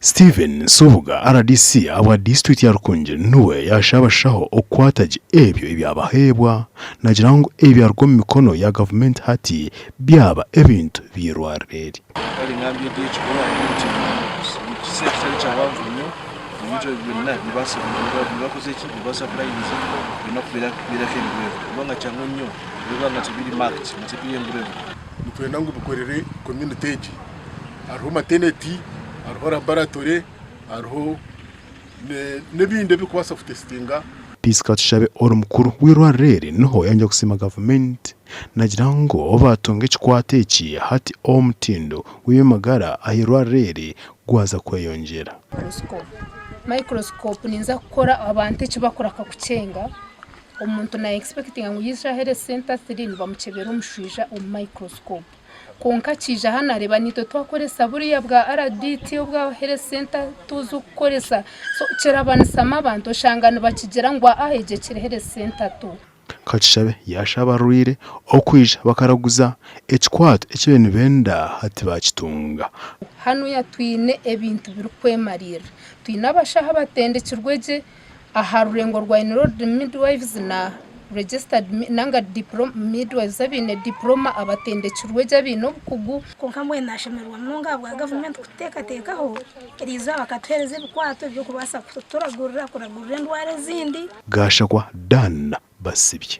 Stephen Nsubuga, rdc ahabwa disiturikiti ya Rukungiri niwe yaashaba abashaho okukwata gye ebyo ebyabaheebwa. Naagira ngu ebyaruga omu mikono ya gavumenti hati byaba ebintu by'eirwariro eri. Kare ngambye eby'ekikora nti omu kiseera kitari kyahango nnyo ebintu ebyo byona nibibaasa nibakoze ki nibasapurayinze byona kubeerako engraved kubanga kyangu nnyo biba nga tibiri marked nga tibiri engraved. Nitwenda ngu bikorere community egi. Hariho maternity, hariho laboratory, hariho n'ebindi ebirikubaasa kutesitinga. Peace Katushabe ori mukuru w'eirwariro eri niho yayongera kusiima gavumenti nagira ngu obu baatunga ekikwato eki hati omutindo gw'eby'amagara ah'eirwariro eri gwaza kweyongyera. Microscope ninza kukora abantu eki bakuraka kukyenga, omuntu na expectinga ngu yaija health center 3 nibamukyebera omushwija omu microscope. Kwonka akiija hanu areeba naitwe twakoresa buriya bwa RDT obwa health center tuzi kukoresa so kirabanisamu abantu oshanga nibakigira ngu aa egyo ekiri health center tu. Katushabe yaashaba abarwaire okwija bakaraguza ekikwato eki baabaire nibenda hati baakitunga. Hanuya twine ebintu birikwemariirira. Twine abashaho abatendekirwe gye aha rurengo rwa enrolled midwives na registered nanga midwives abaine diploma abatendekirwe gye abaine obukugu. Kwonka mbwenu naashemererwa munonga ahabwa gavumenti kututeekateekaho, eriizooba bakatuheereza ebikwato eby'okubaasa kuturagurira, kuragurira endwara ezindi. Gashakwa Dan Basibye.